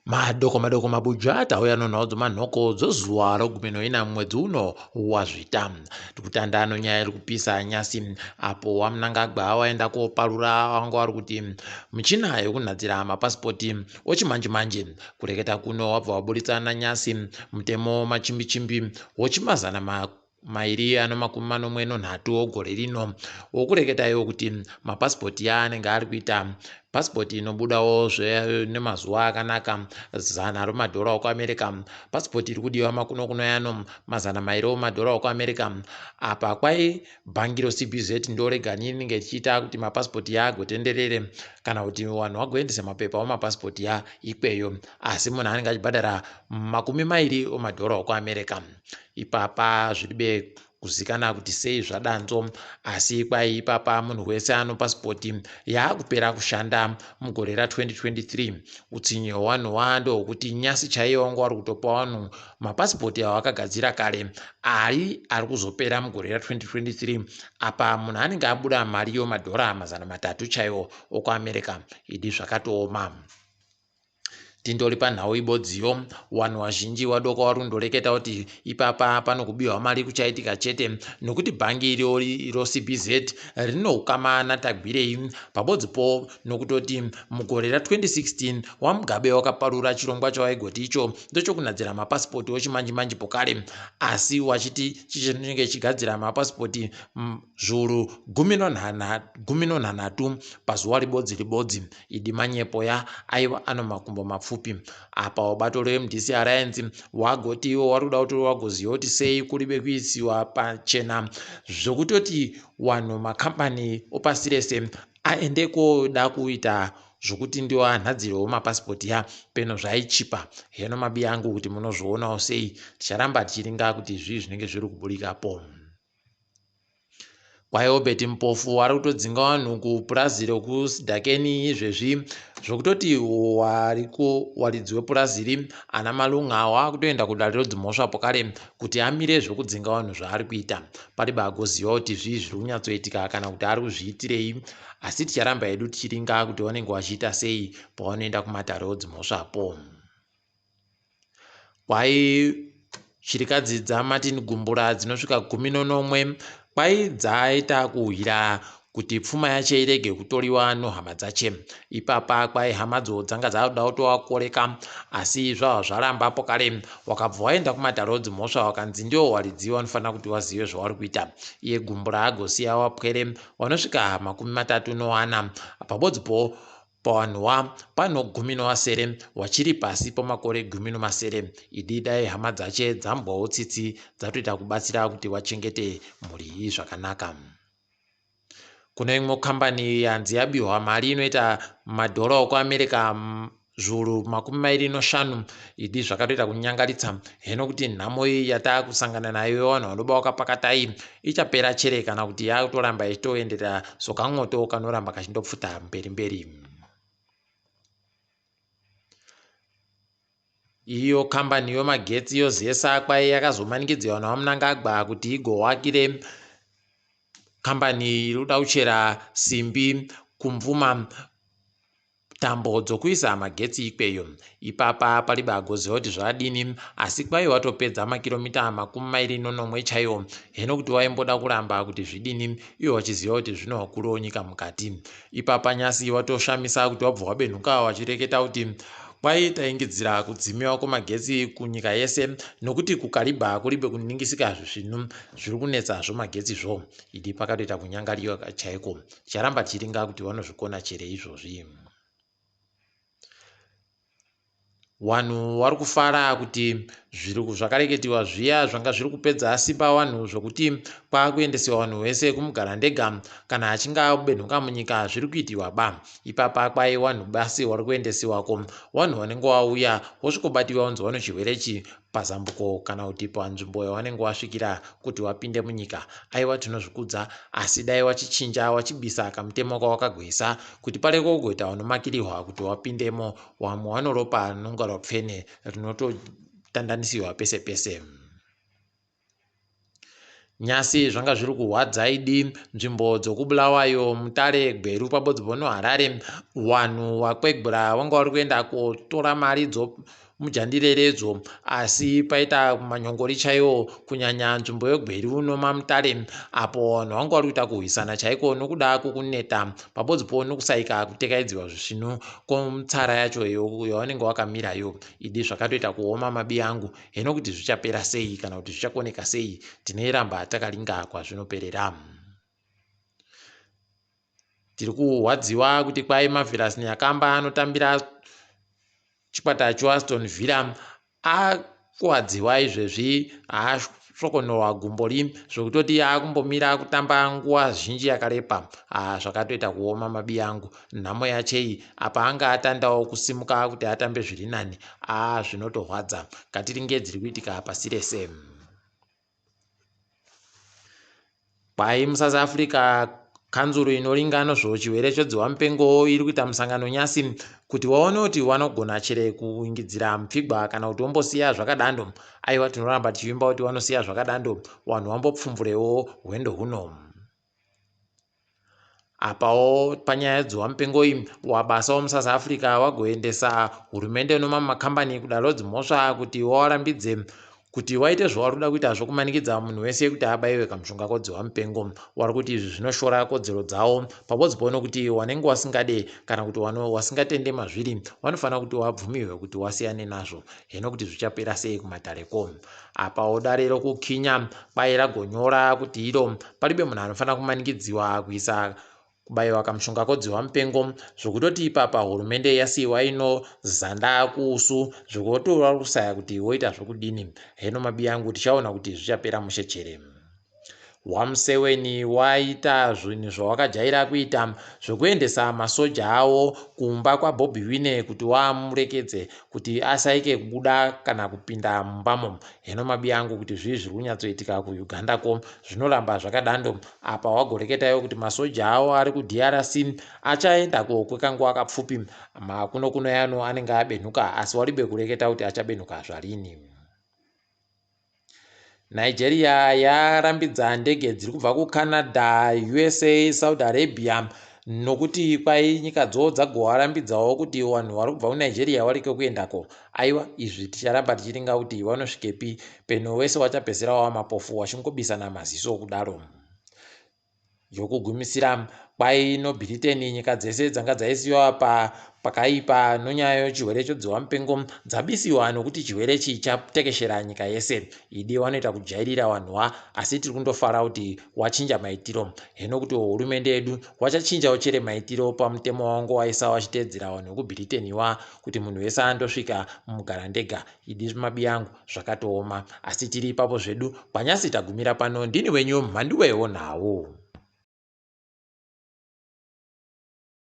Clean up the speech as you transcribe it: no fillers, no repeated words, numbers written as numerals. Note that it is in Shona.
Madoko madoko mabuja tauya nonhau dzemanhoko dzezuva rogumi noina mwedzi uno waZvita. Tikutanda nonyaya iri kupisa nyasi apo waMnangagwa waenda koparura wanga wari kuti michina yokunhadzira mapasipoti ochimanje manje. Kureketa kuno wabva waburitsa nanyasi mutemo machimbi chimbi wochimazana 273 ogore rino wokureketa iwo kuti mapasipoti yaanenge ari kuita pasipoti inobudawo nemazuva akanaka zana remadhora okuAmerica, pasipoti iri kudiwa makuno kuno yano 200 omadhora okuAmerica. Apa kwai bhangi roCBZ ndorega rinenge richiita kuti mapasipoti yaagotenderere kana kuti vanhu vagoendesa mapepa omapasipoti ya ikweyo, asi munhu anenge achibhadhara 20 omadhora okuAmerica. Ipapa zviribe kuzikana kuti sei zvadanzo, asi kwai ipapa munhu wese ano pasipoti yaakupera kushanda mugore ra2023. Utsinye hwevanhu hwandohwekuti nyasi chaiyo wanga wari kutopa vanhu mapasipoti avo akagadzira kare ari ari kuzopera mugore ra2023. Apa munhu anenge abuda mari yomadhora 300 chaiwo okuAmerica. Idi zvakatooma. Tindori panhau ibodziyo, wanhu wazhinji wadoka warundoreketa kuti ipapa panokubiwa mari kuchaitika chete nokuti bhangi irori roCBZ rinoukama naTagwirei pabodzipo nokutoti mugore ra2016 waMugabe wakaparura chirongwa chawaigoti icho ndochokunadzira mapasipoti ochimanjimanji pokare, asi wachiti chichinenge chigadzira mapasipoti zviuru 13 pazuva ribodzi ribodzi. Idi manyepo ya aiva ano makumbo mapfupi. Apa wabato reMDC Alliance wagoti iwo wari kuda kuti wagoziva kuti sei kuribe kuisiwa pachena zvokutoti wanhu makambani opasi rese aende koda kuita zvokuti ndiwo anhadzirewo mapasipoti ya peno zvaichipa. Heno mabi angu kuti munozvionawo sei, ticharamba tichiringa kuti zvii zvinenge zviri kuburikapo. Kwai Obert Mpofu ari kutodzinga vanhu kupurazi rekuSidhakeni izvezvi zvokutoti wariko waridzi wepurazi iri ana Malunga wakutoenda kudare redzimhosva pokare kuti amire zvekudzinga vanhu zvaari kuita. Paribe agoziva kuti zvii zviri kunyatsoitika kana kuti ari kuzviitirei, asi ticharamba hedu tichiringa kuti vanenge vachiita sei pavanoenda kumatare edzimhosvapo. Kwai shirikadzi dzaMartin Gumbura dzinosvika 17 kwai dzaita kuhwira kuti pfuma yache irege kutoriwa nohama dzache. Ipapa kwai hamadzo dzanga dzakuda kutovakoreka asi zvava zvaramba pokare wakabva waenda kumatare odzimhosva wakanzi ndiwo waridzi wanofanira kuti wazive zvawari kuita. Iye Gumbura agosiya wapwere wanosvika 34 pabodzipo Pawanhuwa pano gumi nowasere wachiri pasi pomakore 17. Idi dai hama dzache dzambwawo tsitsi dzatoita kubatsira kuti wachengete mhuri iyi zvakanaka. Kune imwe kambani yanzi yabiwa mari inoita madhora okuAmerica zviuru 25. Idi zvakatoita kunyangaritsa heno kuti nhamo iyi yatakusangana nayo yevanhu vanoba wakapakatai ichapera chere kana kuti yakutoramba ichitoenderera sokamwoto kanoramba kachindopfuta mberi mberi. Iyo kambani yomagetsi yoZESA kwai yakazomanikidzwa naVaMnangagwa kuti igowakire kambani iri kuda kuchera simbi kuMvuma tambo dzokuisa magetsi ikweyo. Ipapa paribe agoziva kuti zvadini asi kwai watopedza makiromita 27 chaiwo. Heno kuti waimboda kuramba kuti zvidini iwo wachiziva kuti zvino wakuru wonyika mukati. Ipapa nyasi watoshamisa kuti wabva wabenhuka wachireketa kuti kwai taingidzira kudzimiwa kwemagetsi kunyika yese nokuti kuKariba kuribe kuningisika zvisvinu zviri kunetsa zvomagetsi zvo. Idi pakatoita kunyangariwa chaiko. Ticharamba tichiringa kuti vanozvikona chere izvozvi. Wanhu wari kufara kuti zviri zvakareketiwa zviya zvanga zviri kupedza simba wanhu zvokuti kwakuendesiwa wanhu wese kumugarandega kana achinge abenhuka munyika zviri kuitiwa ba. Ipapa kwai wanhu basi wari kuendesiwako wanhu wanenge wauya wosvikobatiwa unzi wano chirwere ichi pazambuko kana kuti panzvimbo yawanenge wasvikira kuti wapinde munyika. Aiwa tinozvikudza asi dai wachichinja wachibisa kamutemo kawakagoisa kuti pareko kugoita wanomakirihwa kuti wapindemo wamwe wanoropa rinonga ropfene rinototandanisiwa pese pese. Nyasi zvanga zviri kurwadza idi nzvimbo dzokuBulawayo, Mutare, Gweru pabodzbo noHarare. Vanhu vakwegura vanga vari kuenda kotora mari dzomujandireredzo asi paita manyongori chaiwo kunyanya nzvimbo yeGweru nomaMutare apo vanhu vanga vari kuita kurwisana chaiko nokuda kwokuneta pabodzbo nokusaika kutekaidziwa zvisvinu kwomutsara yacho yavanenge vakamirayo. Idi zvakatoita kuoma mabi angu Heno kuti zvichapera sei kana kuti zvichakoneka sei tineramba takaringa kwazvinoperera. Tiri kurwadziwa kuti kwai Marvelous Nyakamba anotambira chikwata cheAston Villa akuwadziwa izvezvi haasvokonorwa gumbo ri zvekutoti akumbomira kutamba nguva zhinji yakareba ah, zvakatoita kuoma mabi angu nhamo yachei apa anga atandawo kusimuka kuti atambe zviri nani aa zvinotorwadza ngatiringe dziri kuitika pasi rese kwai musouth africa kanzuru inoringa nozvo chirwere chodziwa mupengo iri kuita musangano nyasi kuti waone kuti wanogona chere kuingidzira mupfigwa kana kuti wombosiya zvakadando aiwa tinoramba tichivimba kuti wanosiya zvakadando wanhu wambopfumvurewo hwendo huno Apawo panyaya yedzihwamupengo iyi, wabasa wemuSouth Africa wagoendesa hurumende nomamwe makambani kudare redzimhosva kuti wawarambidze kuti waite zvavari kuda kuita zvokumanikidza munhu wese kuti abaiwe kamushonga kodzihwamupengo. Wari kuti izvi zvinoshora kodzero dzawo pabodzipo nokuti wanenge wasingade kana kuti wasingatende mazviri wanofanira kuti wabvumirwe kuti wasiyane nazvo. Heno kuti zvichapera sei kumatareko. Apawo dare rokuKinya kwai ragonyora kuti iro palibe munhu anofanira kumanikidziwa kuisa kubaiwa kamushonga kodzihwa mupengo zvokutoti ipapa hurumende yasiiwa ino zanda kuusu zvekuti vari kusaya kuti woita zvokudini. Heno mabiyangu tichaona kuti zvichapera mushe chere. WaMuseweni waita zvinhu zvawakajaira kuita zvekuendesa masoja awo kumba kwaBobi Wine kuti wamurekedze kuti asaike kubuda kana kupinda mumbamo. Heno mabi angu kuti zvii zviri kunyatsoitika kuUganda ko zvinoramba zvakadando apa wagoreketayo kuti masoja awo ari kuDRC achaendako kwekanguva kapfupi makuno kuno yano anenge abenhuka asi waribe kureketa kuti achabenhuka zvarini. Nigeria yarambidza ndege dziri kubva kuCanada, USA, Saudi Arabia nokuti kwai nyika dzo dzagowarambidzawo kuti vanhu vari kubva kuNigeria wareke kuendako. Aiwa izvi ticharamba tichiringa kuti vanosvikepi peno wese wachapedzisira wava mapofu wachingobisana maziso kudaro. Yokugumisira kwai noBritain nyika dzese dzanga dzaisiwa pa pakaipa nonyaya yochirwere chodzihwa mupengo dzabisiwa nokuti chirwere ichi chatekeshera nyika yese. Idi wanoita kujairira wanhuwa asi tiri kundofara kuti wachinja maitiro heno kuti hurumende yedu wachachinjawo chere maitiro pamutemo wangu waisa wachiteedzera vanhu vekuBritain wa kuti munhu wese andosvika mugarandega. Idi mabiyangu zvakatooma asi tiri ipapo zvedu kwanyasi tagumira pano ndini wenyu mhanduwe wonhau.